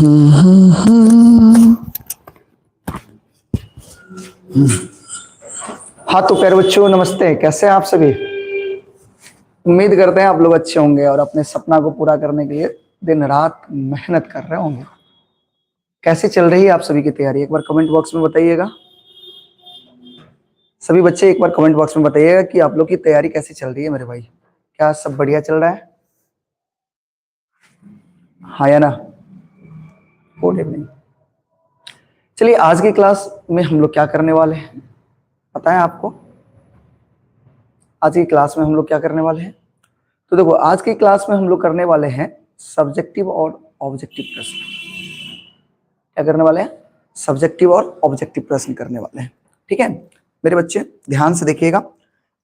हाँ तो प्यारे बच्चों नमस्ते, कैसे हैं आप सभी। उम्मीद करते हैं आप लोग अच्छे होंगे और अपने सपना को पूरा करने के लिए दिन रात मेहनत कर रहे होंगे। कैसे चल रही है आप सभी की तैयारी, एक बार कमेंट बॉक्स में बताइएगा। सभी बच्चे एक बार कमेंट बॉक्स में बताइएगा कि आप लोग की तैयारी कैसी चल रही है मेरे भाई। क्या सब बढ़िया चल रहा है? हाँ या ना? Good evening. चलिए आज की क्लास में हम लोग क्या करने वाले हैं पता है आपको? आज की क्लास में हम लोग क्या करने वाले हैं? तो देखो आज की क्लास में हम लोग करने वाले हैं सब्जेक्टिव और ऑब्जेक्टिव प्रश्न। क्या करने वाले हैं? सब्जेक्टिव और ऑब्जेक्टिव प्रश्न करने वाले हैं। ठीक है मेरे बच्चे, ध्यान से देखिएगा।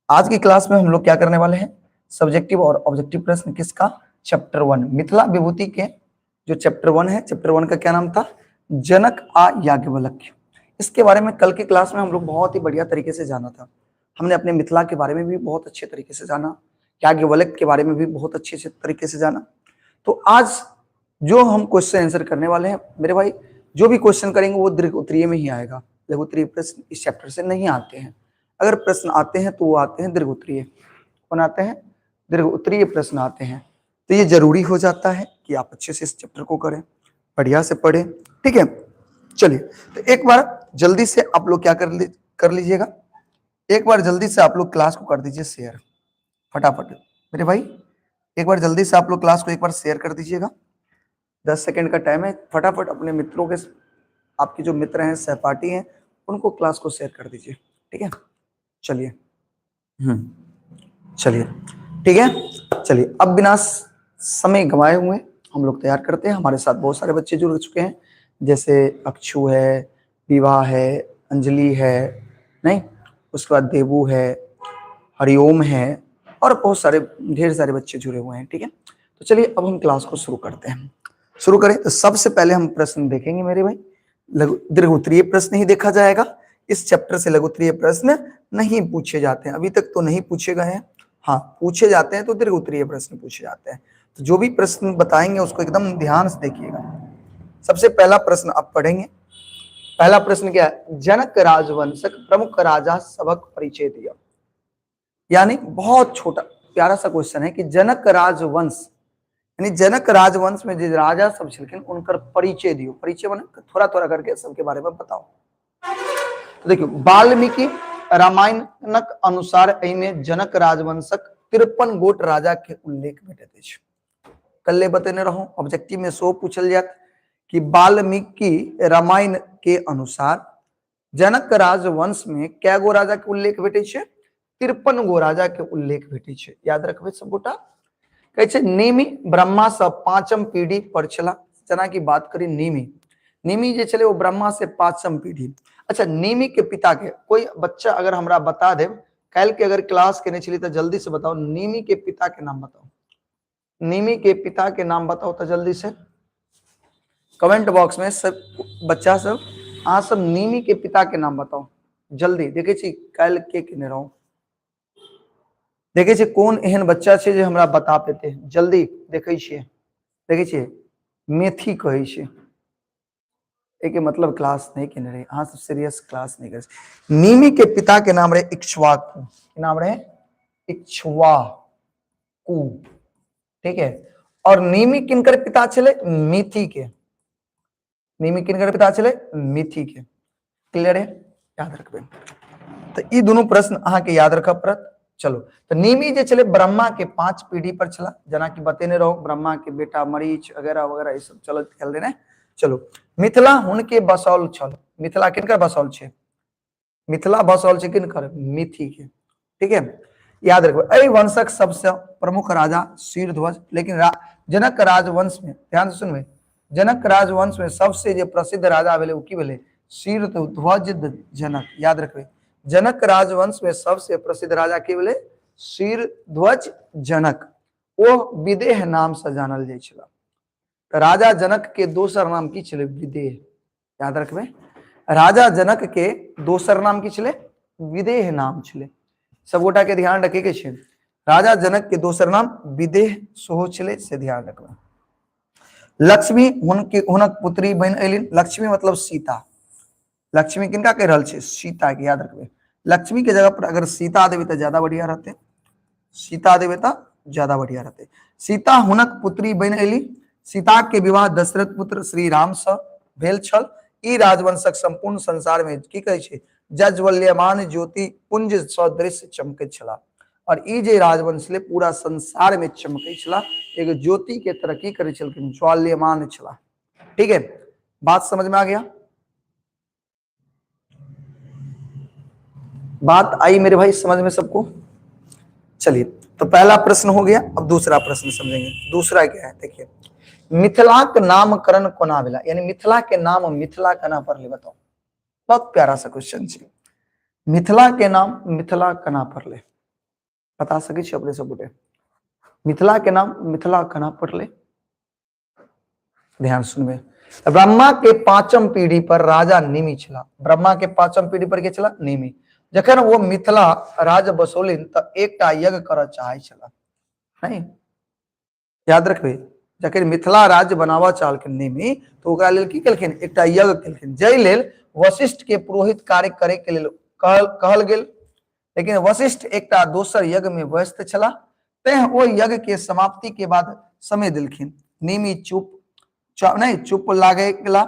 आज की क्लास में हम लोग क्या करने वाले हैं? सब्जेक्टिव और ऑब्जेक्टिव प्रश्न। किसका? चैप्टर 1 मिथिला विभूति के जो चैप्टर 1 है, चैप्टर 1 का क्या नाम था? जनक आ याज्ञवल्क्य। इसके बारे में कल की क्लास में हम लोग बहुत ही बढ़िया तरीके से जाना था। हमने अपने मिथिला के बारे में भी बहुत अच्छे तरीके से जाना, याज्ञवल्क्य के बारे में भी बहुत अच्छे से तरीके से जाना। तो आज जो हम क्वेश्चन आंसर करने वाले हैं मेरे भाई, जो भी क्वेश्चन करेंगे वो दीर्घ उत्तरीय में ही आएगा। लघु उत्तरीय प्रश्न इस चैप्टर से नहीं आते हैं। अगर प्रश्न आते हैं तो वो आते हैं दीर्घ उत्तरीय। कौन आते हैं? दीर्घ उत्तरीय प्रश्न आते हैं। तो ये जरूरी हो जाता है कि आप अच्छे से इस चैप्टर को करें, बढ़िया से पढ़ें। ठीक है, चलिए तो एक बार जल्दी से आप लोग क्या कर लीजिएगा, एक बार जल्दी से आप लोग क्लास को कर दीजिए शेयर फटाफट मेरे भाई। एक बार जल्दी से आप लोग क्लास को एक बार शेयर कर दीजिएगा। 10 सेकंड का टाइम है। फटाफट अपने मित्रों के, आपके जो मित्र हैं, सहपाठी हैं, उनको क्लास को शेयर कर दीजिए। ठीक है, चलिए। चलिए ठीक है, चलिए अब बिना समय गंवाए हुए हम लोग तैयार करते हैं। हमारे साथ बहुत सारे बच्चे जुड़ चुके हैं, जैसे अक्षु है, विवाह है, अंजलि है, नहीं उसके बाद देवू है, हरिओम है, और बहुत सारे ढेर सारे बच्चे जुड़े हुए हैं। ठीक है, तो चलिए अब हम क्लास को शुरू करते हैं। शुरू करें तो सबसे पहले हम प्रश्न देखेंगे मेरे भाई। लघु दीर्घ उत्तरीय प्रश्न ही देखा जाएगा। इस चैप्टर से लघु उत्तरीय प्रश्न नहीं पूछे जाते हैं, अभी तक तो नहीं पूछे गए हैं। हाँ पूछे जाते हैं तो दीर्घ उत्तरीय प्रश्न पूछे जाते हैं। तो जो भी प्रश्न बताएंगे उसको एकदम ध्यान से देखिएगा। सबसे पहला प्रश्न आप पढ़ेंगे। पहला प्रश्न क्या है? जनक राजवंशक प्रमुख राजा सबक परिचय दिया। यानी बहुत छोटा प्यारा सा क्वेश्चन है कि जनक राजवंश, यानी जनक राजवंश में जो राजा सब छलखिन उनकर परिचय दियो। परिचय माने थोड़ा थोड़ा करके सबके बारे में बताओ। तो देखियो वाल्मीकि रामायणक अनुसार एहिमे जनक राजवंशक 53 गोट राजा के उल्लेख भेटैत अछि। कल्ले बतेने रहूं, ऑब्जेक्टिव में सो पूछल जात कि वाल्मीकि रामायण के अनुसार जनक राजवंश में कै गो राजा के उल्लेख भेटै छै? 53 गो राजा के उल्लेख भेटै छै। याद रखबै सब गोटा। कहै छै निमि ब्रह्मा से 5म पीढ़ी पर छला। जेना कि बात करी निमि, निमि जे छलै ओ ब्रह्मा से 5म पीढ़ी। अच्छा निमि के पिता के कोई बच्चा अगर हमरा बता देब, काल्हि के अगर क्लास केने छली तो जल्दी से बताओ निमि के पिता के नाम बताओ। निमि के पिता के नाम बताओ तो जल्दी से कमेंट बॉक्स में सब बच्चा सब अहाँ सब निमि के पिता के नाम बताओ जल्दी। देखे छी काल्हि के केने रहूं, देखे छी कोन एहन बच्चा छै जे हमरा बता पेते, जल्दी। देखे छियै, देखे छियै मेथी कहै छै, एके मतलब क्लास नहीं केने रहे अहाँ सब, सीरियस क्लास नहीं करे। निमि के पिता के नाम रहे इक्ष्वाकु। के नाम रहे इक्ष्वाकु। ठीक है, और निमि किनकर पिता छलै? मिथि के। निमि किनकर पिता छलै? मिथि के। क्लियर है? याद रखबै। तो ई दोनों प्रश्न अहाँ के याद रखऽ पड़त। चलो तो निमि जे छलै ब्रह्मा के 5 पीढ़ी पर छला, जेना कि बतेने रहो ब्रह्मा के बेटा मरीच वगैरह वगैरह ई सब चलत खेल रहे। चलो मिथिला हुनके बसौल छल। मिथिला किनकर बसौल छै? मिथिला बसौल छै किनकर? मिथि के। ठीक है, याद रखबै। एहि वंशक सबसे प्रमुख राजा शीरध्वज। लेकिन जनक राजवंश में ध्यान से सुनबै, जनक राजवंश में सबसे जे प्रसिद्ध राजा भेलै ओ की भेलै? शीरध्वज जनक। याद रखबै, जनक राजवंश में सबसे प्रसिद्ध राजा की भेलै? शीरध्वज जनक। ओ विदेह नाम से जानल जाइ छला। तऽ राजा जनक के दोसर नाम की छलै? विदेह। याद रखबै, राजा जनक के दोसर नाम की छलै? विदेह नाम छलै। सबगोटा के ध्यान रखे के छै, राजा जनक के दोसर नाम विदेह सेहो छलै, से ध्यान रखबै। लक्ष्मी हुनके हुनक पुत्री बनि अयलिन। लक्ष्मी मतलब सीता। लक्ष्मी किनका कहि रहल छै? सीता के, याद रखबै। लक्ष्मी के जगह पर अगर सीता देबै तऽ ज्यादा बढ़िया रहतै, सीता देबै तऽ ज्यादा बढ़िया रहतै। सीता हुनक पुत्री बनि अयली। सीता के विवाह दशरथ पुत्र श्री राम से भेल छल। ई राजवंशक संपूर्ण संसार में की कहै छै? जज्वल्यमान ज्योति पुंज सदृश चमकैत छलाह। और ई जे राजवंश ले पूरा संसार में चमकै छलाह, एगो ज्योति के तरह की करै छलखिन? ज्वाल्यमान छलाह। ठीक है, बात समझ में आ गया? बात आई मेरे भाई समझ में सबको? चलिए, तो पहला प्रश्न हो गया, अब दूसरा प्रश्न समझेंगे। दूसरा क्या है? देखिए, मिथिला के नामकरण कोना भेला, यानी मिथिला के नाम मिथिला केना पड़ले, बताओ। बहुत प्यारा सा क्वेश्चन छै। मिथिला के नाम मिथिला केना पड़ले, बता सकै छी अपने सब गोटे? मिथिला के नाम मिथिला केना पड़ले? ध्यान सुनबे। ब्रह्मा के पांचम पीढ़ी पर राजा निमि छला। ब्रह्मा के पांचम पीढ़ी पर के छला? निमि। जखन वो मिथिला राज बसौलिन तऽ एकटा यज्ञ करऽ चाहै छला। नहीं, याद रखबे, जखन मिथिला राज्य बनाबऽ चाहलखिन निमि तऽ ओकरा लेल की केलखिन? एकटा यज्ञ केलखिन, जाहि लेल वशिष्ठ के पुरोहित कार्य करे के लेल कहल गेल। लेकिन वशिष्ठ एकटा दोसर यज्ञ में व्यस्त छला, तें ओ यज्ञ के समाप्ति के बाद समय देलखिन। निमि चुप नहीं चुप लागे गेला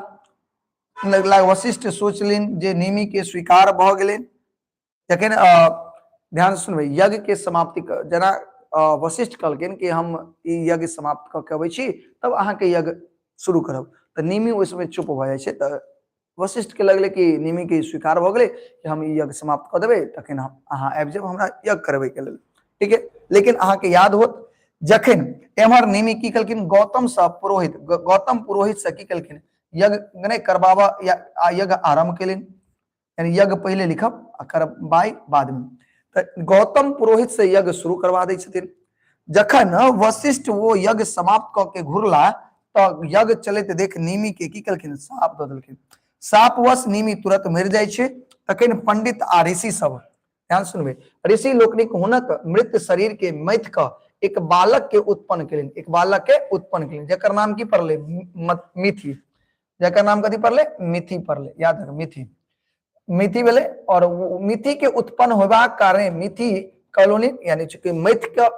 लगला। वशिष्ठ सोचलिन जे निमि के स्वीकार भऽ गेलनि। जखन ध्यान सुनबै, यज्ञ के समाप्ति जेना वशिष्ठ कहलखिन कि हम ई यज्ञ समाप्त कऽ के अबै छी तब अहाँके यज्ञ शुरू करब, तऽ निमि ओहि समय चुप भऽ जाइ छै। तऽ वशिष्ठ के लगलै कि निमि के स्वीकार भऽ गेलै कि हम ई यज्ञ समाप्त कऽ देबै, तखन हम अहाँ आबि जायब हमरा यज्ञ करबै के लेल। ठीक है, लेकिन अहाँके याद होत जखन एम्हर निमि की केलखिन, गौतम सँ पुरोहित, गौतम पुरोहित सँ की केलखिन, यज्ञ नहि करबाबऽ या यज्ञ आरम्भ केलनि, यानी यज्ञ पहिले लिखब आ करबाई बाद में। तऽ गौतम पुरोहित से यज्ञ शुरू करवा दै छथिन। जखन वशिष्ठ वो यज्ञ समाप्त कऽ के घुरला तऽ यज्ञ चलैत देख निमि के की केलखिन? साप दऽ देलखिन। सापवश निमि तुरंत मरि जाइ छै। तखन पंडित आ ऋषि सब, ध्यान सुनबै, ऋषि लोकनिक हुनक मृत शरीर के मथि कऽ एक बालक के उत्पन्न केलनि, एक बालक के उत्पन्न केलनि, जकर नाम की पड़लै? मिथि। जकर नाम कथी पड़लै? मिथि पड़लै। याद रख, मिथि, मिथि भेलै। और मिथि के उत्पन्न होबाक कारण मिथि कॉलोनी, यानी चूंकि मथि के,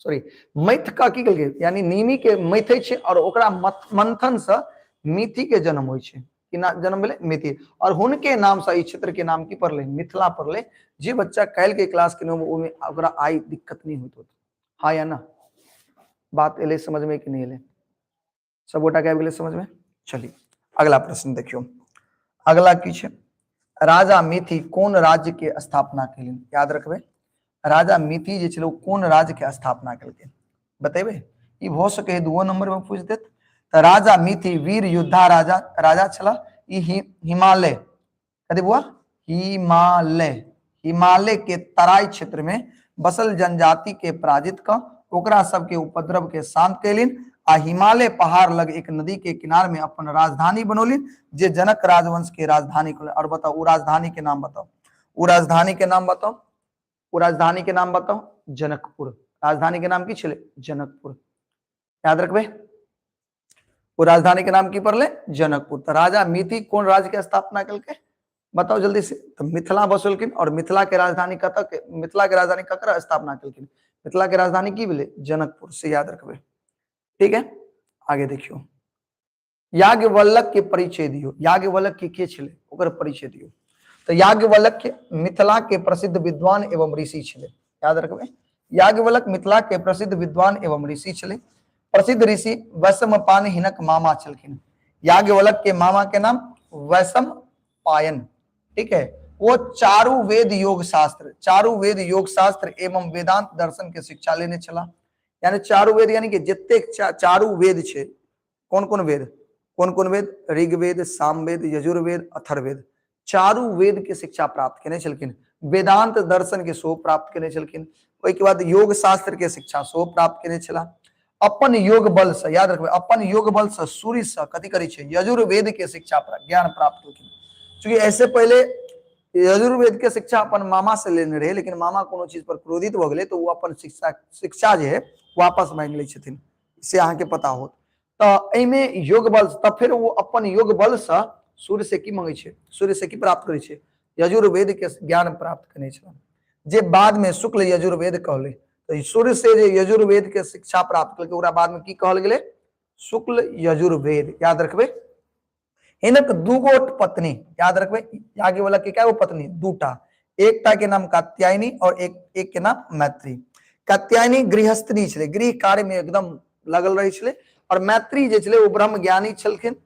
सॉरी, मथि का की केलकै, यानी निमि के मथै छै और ओकरा मंथन से मिथि के जन्म होइ छै। की ना जन्म भेलै? मिथि। और हुनके नाम से ई क्षेत्र के नाम की पड़लै? मिथिला पड़लै। जे बच्चा काल्हि के क्लास के ओहिमे ओकरा आइ दिक्कत नहीं होइत होत। हाँ या ना? बात एलै समझ में कि नहीं एलै? सब गोटा के आबि गेलै समझ में? चलिए अगला प्रश्न देखियौ। अगला की छै? राजा मिथि कोन राज्य के स्थापना केलनि? याद रखबै, राजा मिथि जे छलै ओ कोन राज्य के स्थापना केलकै, बतेबै? ई भऽ सकै है 2 नंबर में पूछि देत। तऽ राजा मिथि वीर योद्धा राजा राजा छला। ई हिमालय, कथी बुआ? हिमालय, हिमालय के तराई क्षेत्र में बसल जनजाति के पराजित क ओकरा सबके उपद्रव के शांत कैलिन आ हिमालय पहाड़ लग एक नदी के किनार में अपन राजधानी बनौलिन, जे जनक राजवंश के राजधानी कहल। और बताओ, उ राजधानी के नाम बताओ, उ राजधानी के नाम बताओ, उ राजधानी के नाम बताओ। जनकपुर। राजधानी के नाम की छलै? जनकपुर। याद रखबे, वो राजधानी के नाम की पड़ले? जनकपुर। तो राजा मिथि कोन राज्य के स्थापना केलकै, बताओ जल्दी से। तो मिथिला बसलखिन और मिथिला के राजधानी कतऽ के, मिथिला के राजधानी ककर स्थापना केलखिन? मिथिला के राजधानी की भेलै? जनकपुर। से याद रखबे। ठीक है, आगे देखियो। याज्ञवल्क्य के परिचय दियो। याज्ञवल्क्य के छलै, ओकर परिचय दियो। तो याज्ञवल्क्य मिथिला के प्रसिद्ध विद्वान एवं ऋषि छलै। याद रखबे, याज्ञवल्क्य मिथिला के प्रसिद्ध विद्वान एवं ऋषि छलै। प्रसिद्ध ऋषि वैशम्पायन हिनक मामा छलखिन। याज्ञवल्क्य के मामा के नाम वैशम्पायन। ठीक है, वो चारू वेद योग शास्त्र, चारू वेद योग शास्त्र एवं वेदांत दर्शन के शिक्षा लेने छला। यानी चारू वेद, यानी कि जतेक चारू वेद छै, कोन कोन वेद, कोन कोन वेद? ऋग्वेद, सामवेद, यजुर्वेद, अथर्ववेद, चारू वेद के शिक्षा प्राप्त केने छलखिन। वेदांत दर्शन के सेहो प्राप्त केने छलखिन। ओहिके बाद योग शास्त्र के शिक्षा सेहो प्राप्त केने छला। अपन योग बल से, याद रखबै, अपन योग बल से सूर्य से कथी करै छै? यजुर्वेद के शिक्षा ज्ञान प्राप्त केलखिन। चूंकि ऐसे पहले यजुर्वेद के शिक्षा अपन मामा से लेने रहे, लेकिन मामा कोनो चीज पर क्रोधित भऽ गेलै तऽ ओ अपन शिक्षा शिक्षा जे है वापस मांगि लै छथिन, से अहाँके पता होत। तऽ एहिमे योग बल, तऽ फेर ओ अपन योग बलसँ सूर्य से की मंगै छै, सूर्य से की प्राप्त करै छै, यजुर्वेद के ज्ञान प्राप्त केने छल, जे बाद में शुक्ल यजुर्वेद कहले। तऽ सूर्य से जे यजुर्वेद के शिक्षा प्राप्त केलकै ओकरा बाद में की कहल गेलै, शुक्ल यजुर्वेद। याद रखबै। हिनक दू गोट पत्नी, याद रखबै, याज्ञवल्क्य के कए गो पत्नी, दूटा, एकटा के नाम कात्यायनी और एक एक के नाम मैत्री। कात्यायनी गृहस्थिनी छलै, गृह कार्य में एकदम लगल रहै छलै, और मैत्री जे छलै ओ ब्रह्म ज्ञानी छलखिन।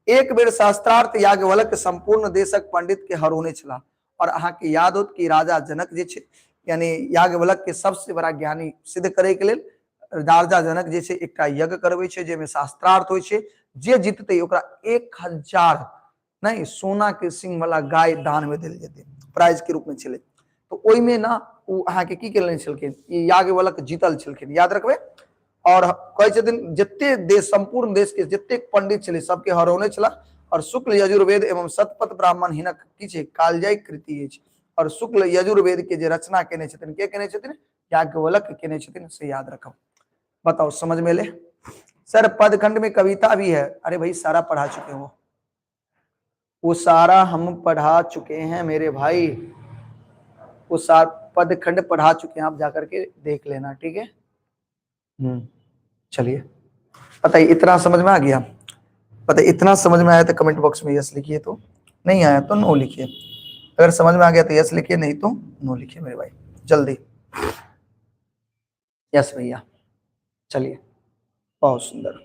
एक बेर शास्त्रार्थ याज्ञवल्क्य संपूर्ण देशक पंडित के हरौने छलाह। और अहाँ के याद होत कि राजा जनक जे छै, यानी याज्ञवल्क्य के सबसे बड़ा ज्ञानी सिद्ध करे के लेल राजा जनक जे छै एकटा यज्ञ करबै छै, जाहिमे शास्त्रार्थ होइ छै, जे जीततै ओकरा 1000 नहि सोना के सिंह वाला गाय दान में देल जेतै, प्राइज के रूप में छलै। तऽ ओहिमे ने ओ अहाँके की केलनि छलखिन, ई याज्ञवल्क्य जीतल छलखिन, याद रखबै। और कहै छथिन जते देश, संपूर्ण देश के जतेक पंडित छलै सबके हरौने छलाह। और शुक्ल यजुर्वेद एवं शतपथ ब्राह्मण हिनक की छै, कालजयी कृति अछि। और शुक्ल यजुर्वेद के जे रचना केने छथिन, के केने छथिन, याज्ञवल्क्य केने छथिन, से याद रखब। बताओ समझ में ले सर, पदखंड में कविता भी है। अरे भाई सारा पढ़ा चुके हो, वो सारा हम पढ़ा चुके हैं मेरे भाई, वो सार पदखंड पढ़ा चुके हैं, आप जाकर के देख लेना, ठीक है। चलिए बताइए, इतना समझ में आ गया? बताइए इतना समझ में आया तो कमेंट बॉक्स में यस लिखिए, तो नहीं आया तो नो लिखिए। अगर समझ में आ गया तो यस लिखिए, नहीं तो नो लिखिए मेरे भाई, जल्दी। यस भैया, चलिए बहुत सुंदर।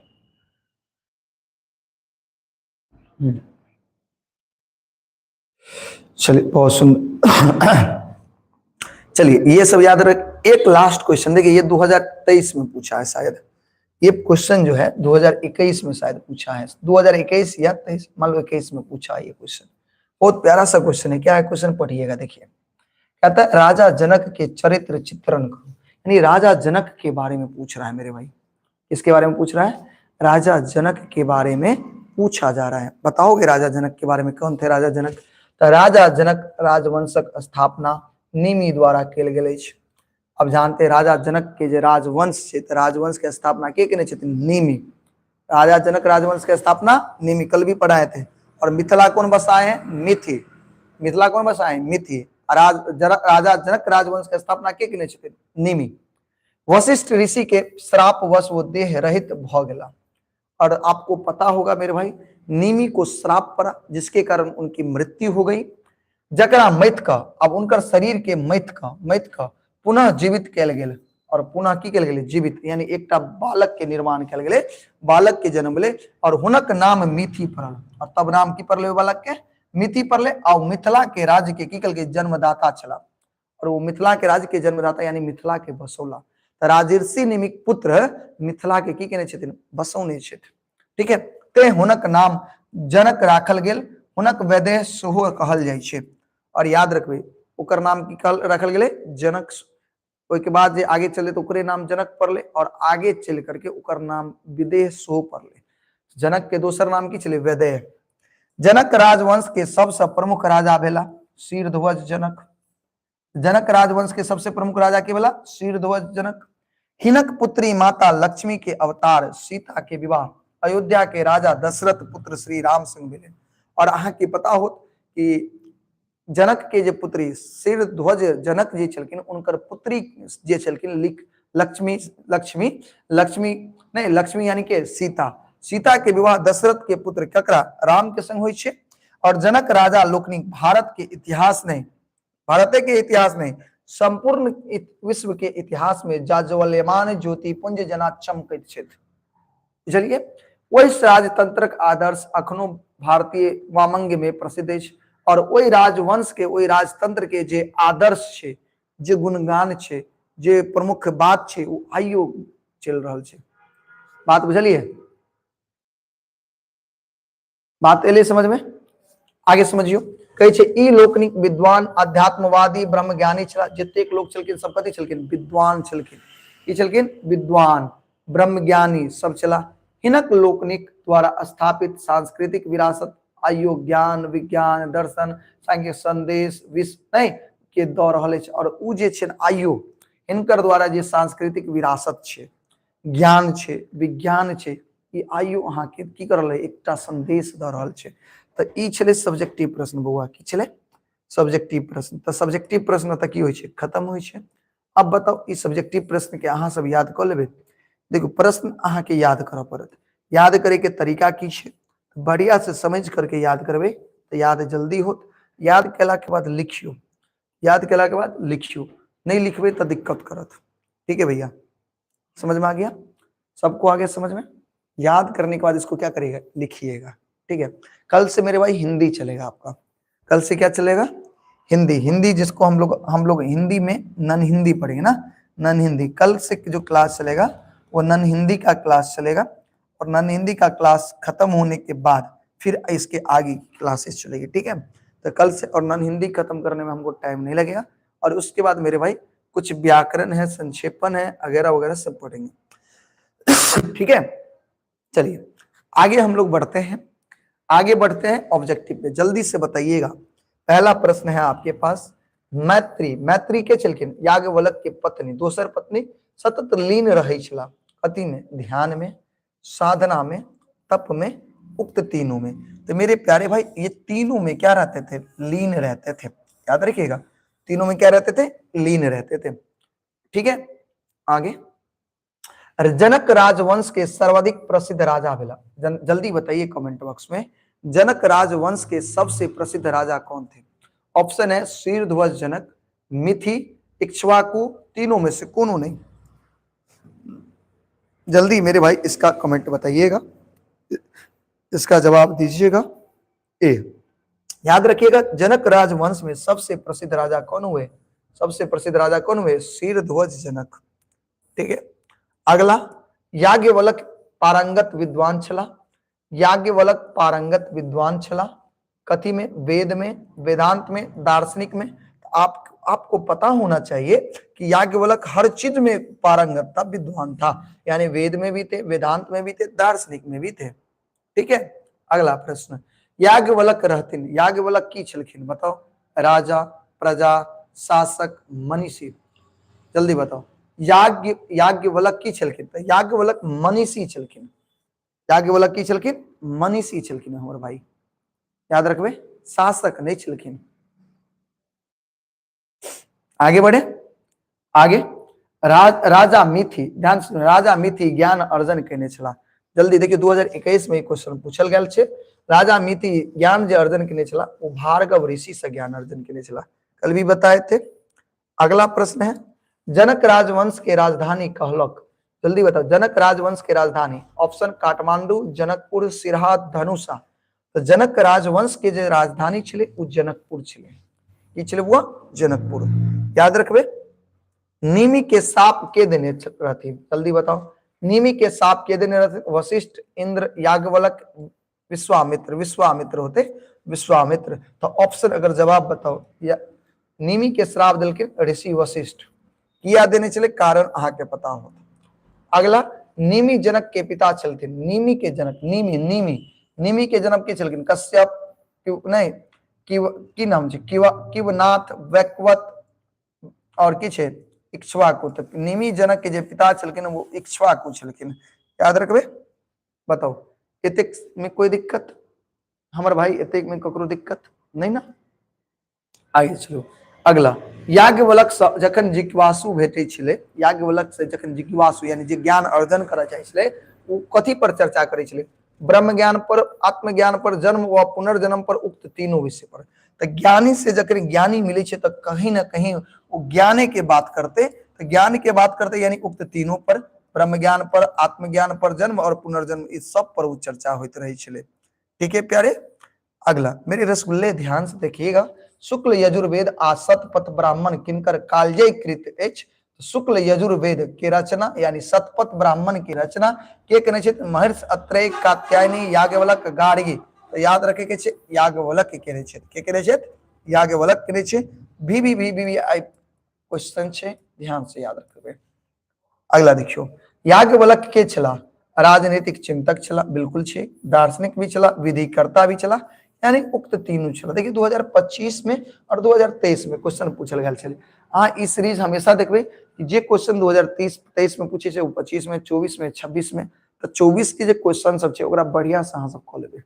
चलिए बहुत सुंदर। चलिए ये सब याद रख। एक लास्ट क्वेश्चन देखिए, ये 2023 में पूछा है शायद, ये क्वेश्चन जो है 2021 में शायद पूछा है, 2021 या 23, मान लो 21 में पूछा है ये क्वेश्चन। बहुत प्यारा सा क्वेश्चन है। क्या है क्वेश्चन, पढ़िएगा। देखिए कहता है राजा जनक के चरित्र चित्रण करो, यानी राजा जनक के बारे में पूछ रहा है मेरे भाई। किसके बारे में पूछ रहा है, राजा जनक के बारे में पूछा जा रहा है। बताओगे राजा जनक के बारे में, कौन थे राजा जनक? तो राजा जनक राजवंशक स्थापना निमि द्वारा कयल गेल अछि। अब जानते राजा जनक के जे राजवंश छै, तो राजवंश के स्थापना के केने छथिन, निमि। राजा जनक राजवंश के स्थापना निमि, कल भी पढ़ाए थे। और मिथिला कौन बसाए हैं, मिथि। मिथिला कौन बसाए हैं, मिथि। राजा जनक राजवंश के स्थापना के केने छथिन, निमि। वशिष्ठ ऋषि के श्राप वश वो देह रहित भ गेला। और आपको पता होगा मेरे भाई, निमि को श्राप पड़ा जिसके कारण उनकी मृत्यु हो गई। जकरा मृत का, अब उनकर शरीर के मृत का पुनः जीवित कयल गेल। और पुनः की कयल गेलै, जीवित, यानी एकटा बालक के निर्माण कयल गेलै, बालक के जन्म भेलै और हुनक नाम मिथि पड़ल। और तब नाम की पड़लै बालक के, मिथि पड़लै। और मिथिला के राज्य के की कलकै, जन्मदाता छला। और वो मिथिला के राज्य के जन्मदाता यानी मिथिला के बसौला। तऽ राजर्षि निमिक पुत्र मिथिला के की केने छथिन, बसौने छथि, ठीक है। तें हुनक नाम जनक राखल गेल, हुनक वैदेह सेहो कहल जाइ छै। और याद रखबै ओकर नाम की कहल राखल गेलै, जनक। ओहिके बाद जे आगे चले तऽ ओकरे नाम जनक पड़लै और आगे चलि करके ओकर नाम विदेह सेहो पड़लै। जनक के दोसर नाम की छलै, वैदेह। जनक राजवंश के सबसँ प्रमुख राजा भेला शीरध्वज जनक। जनक राजवंश के सबसे प्रमुख राजा के भेला, शीरध्वज जनक। हिनक पुत्री माता लक्ष्मी के अवतार सीता के विवाह अयोध्या के राजा दशरथ पुत्र श्री राम संग भेलै। और अहाँ के पता होत कि जनक के जे पुत्री शीरध्वज जनक जे छलखिन, उनकर पुत्री जे छलखिन लक्ष्मी, लक्ष्मी, लक्ष्मी नहीं, लक्ष्मी यानी के सीता। सीता के विवाह दशरथ के पुत्र ककरा, राम के संग होइ छै। और जनक राजा लोकनिक भारत के इतिहास नहीं, भारते के इतिहास नहीं, संपूर्ण विश्व के इतिहास में जाज्वल्यमान ज्योति पुंज जना चमकैत छथि। बुझलिए, ओहि राजतंत्रक आदर्श अखनो भारतीय वामंग में प्रसिद्ध अछि। और ओहि राजवंश के, ओहि राजतंत्र के जे आदर्श छै, जे गुणगान छै, जे प्रमुख बात छै, ओ आइयो चलि रहल छै। बात बुझलिए, बात एलै समझ में? आगे समझियो। कहै छै ई लोकनिक विद्वान अध्यात्मवादी ब्रह्मज्ञानी छला। जतेक लोक छलखिन सब कथी छलखिन, विद्वान छलखिन। ई छलखिन विद्वान ब्रह्मज्ञानी सब छला। हिनक लोकनिक द्वारा स्थापित सांस्कृतिक विरासत आइयो ज्ञान विज्ञान दर्शन सांख्य संदेश विश्व नहीं के दऽ रहल अछि। और उ जे छै आइयो हिनकर द्वारा जे सांस्कृतिक विरासत छै, ज्ञान छै, विज्ञान छै, ई आइयो अहाँके की कर रहल है, एकटा संदेश दऽ रहल छै। तऽ ई छलै सब्जेक्टिव प्रश्न बौआ, की छलै? सब्जेक्टिव प्रश्न। तऽ सब्जेक्टिव प्रश्न तऽ की होइ छै? खत्म होइ छै। अब बताउ, ई सब्जेक्टिव प्रश्न के अहाँ सब याद कऽ लेबै? देखू, प्रश्न अहाँके याद करऽ पड़त। याद करे के तरीका की छै? बढ़िया से समझ करके याद करबै तऽ याद जल्दी होत। याद केला के बाद लिखियो, याद केला के बाद लिखियो, नहीं लिखबै तऽ दिक्कत करत। ठीक है भैया, समझ में आ गया सबको? आ गया समझ में? याद करने के बाद इसको क्या करिएगा? लिखिएगा। ठीक है, कल से मेरे भाई हिंदी चलेगा आपका। कल से क्या चलेगा? हिंदी। हिंदी जिसको हम लोग हिंदी में नन हिंदी पढ़ेंगे ना, नन हिंदी। कल से जो क्लास चलेगा वो नन हिंदी का क्लास चलेगा और नन हिंदी का क्लास खत्म होने के बाद फिर इसके आगे की क्लासेस चलेगी। ठीक है, तो कल से और नन हिंदी खत्म करने में हमको टाइम नहीं लगेगा और उसके बाद मेरे भाई कुछ व्याकरण है, संक्षेपण है, वगैरह वगैरह सब पढ़ेंगे। ठीक है, चलिए आगे हम लोग बढ़ते हैं, आगे बढ़ते हैं ऑब्जेक्टिव पे। जल्दी से बताइएगा, पहला प्रश्न है आपके पास, मैत्री। मैत्री के छलखिन? याज्ञवल्क्य के पत्नी, दोसर पत्नी, सतत लीन रहै छला कथी में? ध्यान में, साधना में, तप में, उक्त तीनों में। तो मेरे प्यारे भाई, ये तीनों में क्या रहते थे? लीन रहते थे। याद रखिएगा, तीनों में क्या रहते थे? लीन रहते थे। ठीक है, आगे, जनक राजवंश के सर्वाधिक प्रसिद्ध राजा भेला। जल्दी बताइए कमेंट बॉक्स में, जनक राजवंश के सबसे प्रसिद्ध राजा कौन थे? ऑप्शन है शीरध्वज जनक, मिथि, इक्ष्वाकु, तीनों में से कोनो नहीं। जल्दी मेरे भाई इसका कमेंट बताइएगा, इसका जवाब दीजिएगा। ए, याद रखिएगा, जनक राजवंश में सबसे प्रसिद्ध राजा कौन हुए? सबसे प्रसिद्ध राजा कौन हुए? शीरध्वज जनक। ठीक है, अगला, याज्ञवल्क्य पारंगत विद्वान छला। याज्ञवल्क्य पारंगत विद्वान छला कथी में? वेद में, वेदांत में, दार्शनिक में। तो आपको पता होना चाहिए कि याज्ञवल्क्य हर चीज में पारंगत था, विद्वान था, यानी वेद में भी थे, वेदांत में भी थे, दार्शनिक में भी थे। ठीक है, अगला प्रश्न, याज्ञवल्क्य रहथिन। याज्ञवल्क्य की छलखिन? बताओ, राजा, प्रजा, शासक, मनीषी। जल्दी बताओ, याज्ञवल्क्य की छलखिन? तो याज्ञवल्क्य मनीषी छलखिन। याज्ञवल्क्य की छलखिन? मनीषी छलखिन हमर भाई, याद रखबे, शासक नहीं छलखिन। आगे बढ़े, आगे, राजा मिथि, ध्यान से, राजा मिथि ज्ञान अर्जन केने छला। जल्दी देखिए, 2021 में क्वेश्चन पूछल गेल छै। राजा मिथि ज्ञान जे अर्जन केने छला, वो भार्गव ऋषि से ज्ञान अर्जन केने छला, कल भी बताए थे। अगला प्रश्न है, जनक राजवंश के राजधानी कहलक। जल्दी बताओ, जनक राजवंश के राजधानी। ऑप्शन काठमांडू, जनकपुर, सिरहा, धनुषा। तो जनक राजवंश के जे राजधानी छलै ओ जनकपुर छलै। की छलै बुआ? जनकपुर, याद रखबे। निमि के साप के देने रहथिन? जल्दी बताओ, निमि के साप के देने रहथिन? वशिष्ठ, इंद्र, याज्ञवल्क्य, विश्वामित्र। विश्वामित्र होते, विश्वामित्र। तो ऑप्शन अगर जवाब बताओ, या निमि के श्राप देलखिन ऋषि वशिष्ठ। किया देने छलै? कारण अहाँ के पता होत। अगला, निमि जनक के पिता छलखिन। निमि के जनक, निमि, निमि, निमि के जनक के छलखिन? कश्यप नहीं, की नाम छै? किवनाथ, वैक्वत और की छै? इक्ष्वाकु। तो निमि जनक के जे पिता छलखिन वो इक्ष्वाकु छलखिन, याद रखबे। बताओ, एतेक में कोई दिक्कत हमर भाई? एतेक में ककरो दिक्कत नहीं ना? आगे चलो। अगला, याज्ञवल्क्य से जखन जिज्ञासु भेटै छलै, याज्ञवल्क्य से जखन जिज्ञासु यानी जे ज्ञान अर्जन करऽ चाहै छलै, ओ कथी पर चर्चा करै छलै? ब्रह्म ज्ञान पर, आत्मज्ञान पर, जन्म व पुनर्जन्म पर, उक्त तीनों विषय पर। तऽ ज्ञानी से जखन ज्ञानी मिलै छै तऽ कहीं ना कहीं ओ ज्ञाने के बात करते, तऽ ज्ञान के बात करते, यानी उक्त तीनों पर, ब्रह्म ज्ञान पर, आत्मज्ञान पर, जन्म और पुनर्जन्म, इस सब पर वो चर्चा होइत रहै छलै। ठीक है प्यारे, अगला, मेरे रसगुल्ले ध्यान से देखिएगा, शुक्ल यजुर्वेद आ शतपथ ब्राह्मण किनकर कालजयी कृत अछि? शुक्ल यजुर्वेद के रचना यानी शतपथ ब्राह्मण की रचना के केने छथि? महर्षि अत्रेय, कात्यायनी, याज्ञवल्क्य, गार्गी। तो याद रखे के छै, याज्ञवल्क्य केने छथि। के केने छथि? याज्ञवल्क्य केने छै। भी भी भी भी I question छै, ध्यान से याद रखबै। अगला देखियो, याज्ञवल्क्य के छला? राजनीतिक चिंतक छला, बिल्कुल छै, दार्शनिक भी छला, विधिकर्ता भी छला, यानी उक्त तीनू छला। देखिए, 2025 में और 2023 में क्वेश्चन पूछल गेल छलै। अहाँ ई सीरीज हमेशा देखबै कि जे क्वेश्चन 2023 में पूछे छै ओ 25 में, 24 में, 26 में, तो 24 के जे क्वेश्चन सब छै ओकरा बढ़िया से अहाँ सब कऽ लेबै।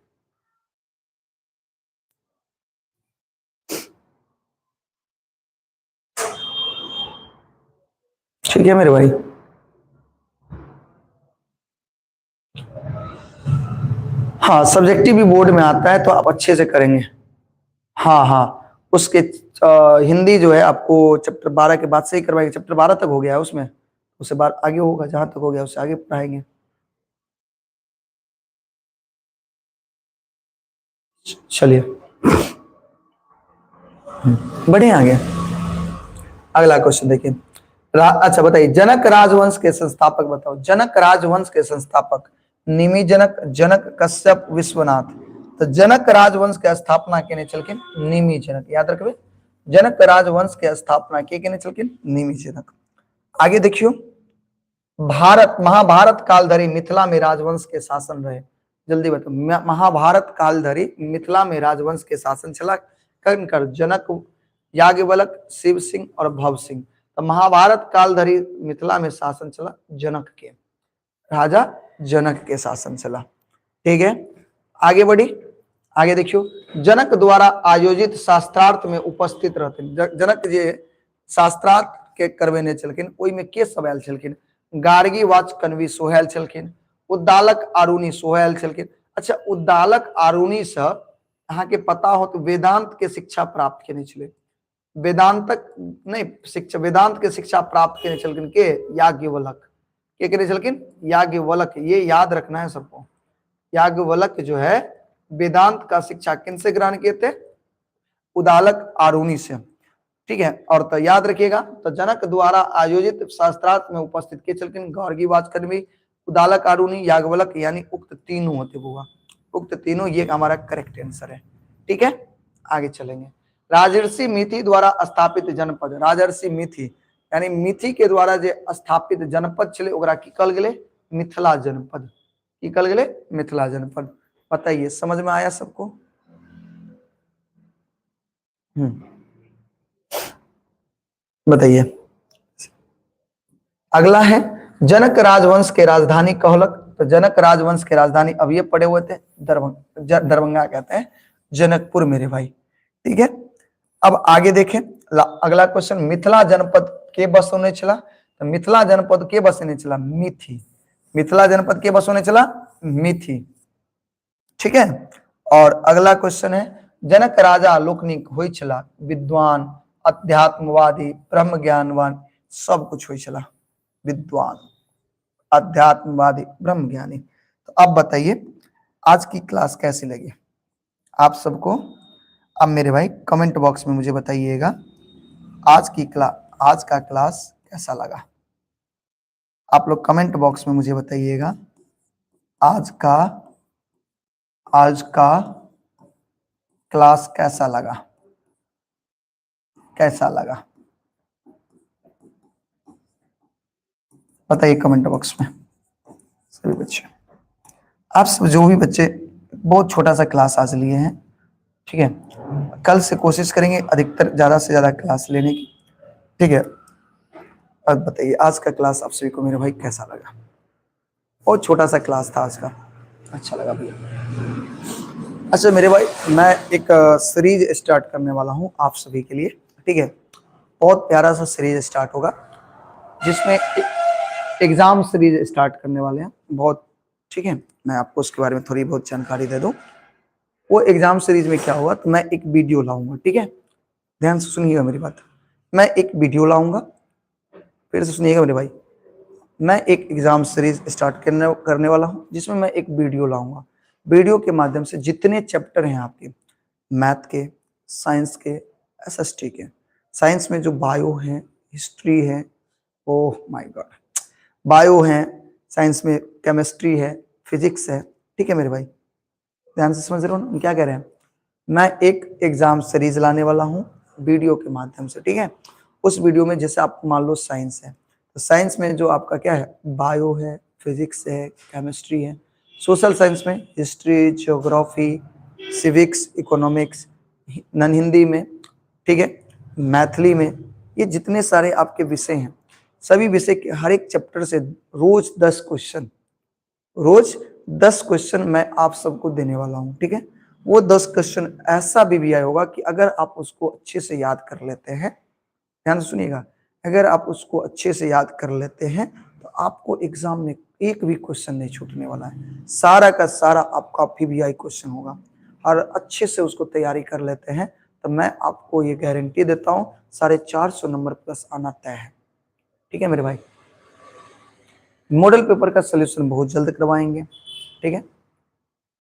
ठीक है मेरे भाई। हाँ, सब्जेक्टिव भी बोर्ड में आता है तो आप अच्छे से करेंगे। हाँ हाँ, उसके हिंदी जो है आपको चैप्टर 12 के बाद से ही करवाएंगे। चैप्टर 12 तक हो गया है उसमें, उससे बाद आगे होगा, जहां तक हो गया उससे आगे पढ़ाएंगे। चलिए बढ़े आगे। अगला क्वेश्चन देखिए। अच्छा बताइए, जनक राजवंश के संस्थापक बताओ। जनक राजवंश के संस्थापक निमि जनक, जनक कश्यप, विश्वनाथ। तो जनक राजवंश के स्थापना केने छलखिन निमि जनक, याद रखबे। जनक राजवंश के स्थापना के केने छलखिन निमि जनक। आगे देखियो, भारत महाभारत काल धरि मिथिला में राजवंश के शासन रहे। जल्दी बताओ, महाभारत काल धरि मिथिला में राजवंश के शासन छला कनकर? जनक, याज्ञवल्क्य, शिव सिंह और भव सिंह। तो महाभारत काल धरि मिथिला में शासन चला जनक के, राजा जनक के शासन चला। ठीक है, आगे बढ़ी। आगे देखियो, जनक द्वारा आयोजित शास्त्रार्थ में उपस्थित रहते। जनक जे शास्त्रार्थ के करवेने छलखिन ओहि में के सब आयल छलखिन? गार्गी वाच कन्वी सेहो आयल छलखिन, उद्दालक आरुणि सेहो आयल छलखिन। अच्छा, उद्दालक आरुणि से अहाँके पता हो तो वेदांत के शिक्षा प्राप्त केने छलै। वेदांतक नहीं शिक्षा, वेदांत के शिक्षा प्राप्त केने छलखिन के? याज्ञवल्क्य। के केने छलखिन? याज्ञवल्क्य। ये याद रखना है सबको। याज्ञवल्क्य जो है वेदांत का शिक्षा किन से ग्रहण किए थे? उदालक आरुणि से। ठीक है, और तो याद रखिएगा, तो जनक द्वारा आयोजित शास्त्रार्थ में उपस्थित के छलखिन गार्गी वाचकन्वी, उदालक आरुणि, याज्ञवल्क्य, यानी उक्त तीनों होते बुआ, उक्त तीनों। ये हमारा करेक्ट आंसर है। ठीक है, आगे चलेंगे। राजर्षि मिथि द्वारा स्थापित जनपद। राजर्षि मिथि यानी मिथि के द्वारा जे स्थापित जनपद छलै ओकरा की कहल गेलै? मिथिला जनपद। की कहल गेलै? मिथिला जनपद। बताइए, समझ में आया सबको? बताइए। अगला है जनक राजवंश के राजधानी कहलक। तो जनक राजवंश के राजधानी अब ये पड़े हुए थे दरभंगा कहते हैं जनकपुर मेरे भाई। ठीक है, अब आगे देखें अगला क्वेश्चन, मिथिला जनपद के बसौने छला? तो मिथिला जनपद के बसौने छला? मिथि। मिथिला जनपद के बसौने छला? मिथि। ठीक है, और अगला क्वेश्चन है जनक राजा लोकनिक होइ छला विद्वान, अध्यात्मवादी, ब्रह्म ज्ञानवान, सब कुछ होइ छला, विद्वान, अध्यात्मवादी, ब्रह्म ज्ञानी। तो अब बताइए आज की क्लास कैसी लगी आप सबको? अब मेरे भाई कमेंट बॉक्स में मुझे बताइएगा आज का क्लास कैसा लगा। आप लोग कमेंट बॉक्स में मुझे बताइएगा आज का क्लास कैसा लगा, कैसा लगा बताइए कमेंट बॉक्स में सभी बच्चे। आप सब जो भी बच्चे बहुत छोटा सा क्लास आज लिए हैं, ठीक है, कल से कोशिश करेंगे अधिकतर ज्यादा से ज्यादा क्लास लेने की। ठीक है, अब बताइए आज का क्लास आप सभी को मेरे भाई कैसा लगा? बहुत छोटा सा क्लास था आज का, अच्छा लगा भैया। अच्छा मेरे भाई, मैं एक सीरीज स्टार्ट करने वाला हूँ आप सभी के लिए। ठीक है, बहुत प्यारा सा सीरीज स्टार्ट होगा जिसमें एग्जाम सीरीज स्टार्ट करने वाले हैं बहुत। ठीक है, मैं आपको उसके बारे में थोड़ी बहुत जानकारी दे दूं। वो एग्जाम सीरीज में क्या होगा, तो मैं एक वीडियो लाऊंगा। ठीक है, ध्यान से सुनिएगा मेरी बात। मैं एक वीडियो लाऊंगा, फिर से सुनिएगा मेरे भाई। मैं एक एग्जाम सीरीज स्टार्ट करने करने वाला हूं जिसमें मैं एक वीडियो लाऊंगा। वीडियो के माध्यम से जितने चैप्टर हैं आपके मैथ के, साइंस के, एसएसटी के, साइंस में जो बायो है, हिस्ट्री है, ओह my God, bio है, साइंस में केमिस्ट्री है, फिजिक्स है। ठीक है मेरे भाई, ध्यान से समझ रहे हो ना क्या कह रहे हैं? मैं एक एग्जाम सीरीज लाने वाला हूँ वीडियो के माध्यम से। ठीक है, उस वीडियो में जैसे आप मान लो साइंस है, तो साइंस में जो आपका क्या है, बायो है, फिजिक्स है, केमिस्ट्री है। सोशल साइंस में history, geography, civics, economics, none Hindi में, ठीक है, मैथिली में, ये जितने सारे आपके विषय हैं, सभी विषय के हर एक चैप्टर से रोज 10 क्वेश्चन, रोज 10 क्वेश्चन मैं आप सबको देने वाला हूं, ठीक है। वो 10 क्वेश्चन ऐसा बीबीआई होगा कि अगर आप उसको अच्छे से याद कर लेते हैं, ध्यान से सुनिएगा, अगर आप उसको अच्छे से याद कर लेते हैं तो आपको एग्जाम में एक भी क्वेश्चन नहीं छूटने वाला है। सारा का सारा आपका पीबीआई क्वेश्चन होगा। और अच्छे से उसको तैयारी कर लेते हैं तो मैं आपको ये गारंटी देता हूँ 450 नंबर प्लस आना तय है, ठीक है मेरे भाई। मॉडल पेपर का सोल्यूशन बहुत जल्द करवाएंगे, ठीक है।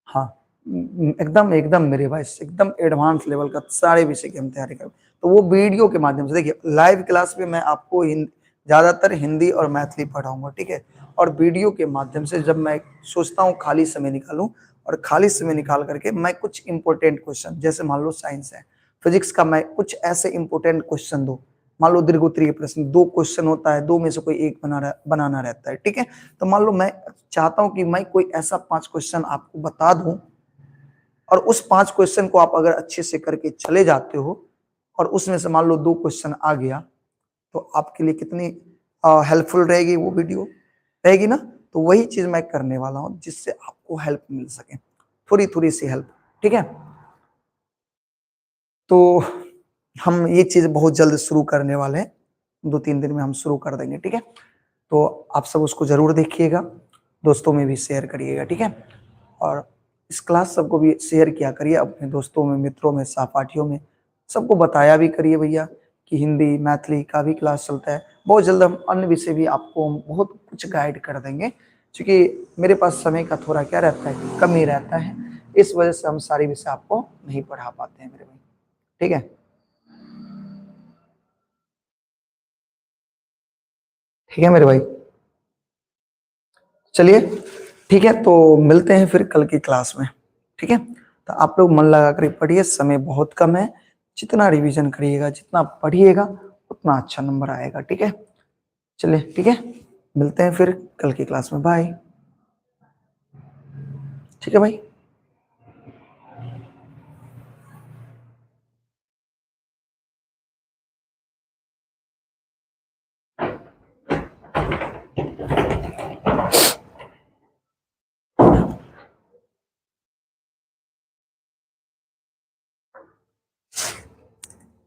हाँ एकदम एकदम मेरे भाई, एकदम एडवांस लेवल का सारे विषय की हम तैयारी करें तो वो वीडियो के माध्यम से। देखिए लाइव क्लास में मैं आपको ज़्यादातर हिंदी और मैथिली पढ़ाऊंगा, ठीक है। और वीडियो के माध्यम से जब मैं सोचता हूँ खाली समय निकालूं, और खाली समय निकाल करके मैं कुछ इंपॉर्टेंट क्वेश्चन, जैसे मान लो साइंस है, फिजिक्स का मैं कुछ ऐसे इंपॉर्टेंट क्वेश्चन दूं, मान लो दीर्घोत्तरीय प्रश्न 2 क्वेश्चन होता है, 2 में से कोई एक बनाना रहता है, ठीक है। तो मान लो मैं चाहता हूं कि मैं कोई ऐसा 5 क्वेश्चन आपको बता दूं, और उस 5 क्वेश्चन को आप अगर अच्छे से करके चले जाते हो और उसमें से मान लो 2 क्वेश्चन आ गया, तो आपके लिए कितनी हेल्पफुल रहेगी वो वीडियो रहेगी ना। तो वही चीज मैं करने वाला हूं जिससे आपको हेल्प मिल सके, थोड़ी थोड़ी सी हेल्प, ठीक है। तो हम ये चीज बहुत जल्द शुरू करने वाले हैं, 2-3 दिन में हम शुरू कर देंगे, ठीक है। तो आप सब उसको जरूर देखिएगा, दोस्तों में भी शेयर करिएगा, ठीक है। और इस क्लास सबको भी शेयर किया करिए अपने दोस्तों में, मित्रों में, सहपाठियों में, सबको बताया भी करिए भैया कि हिंदी मैथिली का भी क्लास चलता है। बहुत जल्द हम अन्य विषय भी आपको बहुत कुछ गाइड कर देंगे, क्योंकि मेरे पास समय का थोड़ा क्या रहता है, कमी रहता है, इस वजह से हम सारे विषय आपको नहीं पढ़ा पाते हैं मेरे भाई, ठीक है। ठीक है मेरे भाई, चलिए ठीक है, तो मिलते हैं फिर कल की क्लास में, ठीक है। तो आप लोग मन लगा कर पढ़िए, समय बहुत कम है, जितना रिवीजन करिएगा, जितना पढ़िएगा उतना अच्छा नंबर आएगा, ठीक है। चलिए ठीक है, मिलते हैं फिर कल की क्लास में, बाय। ठीक है भाई।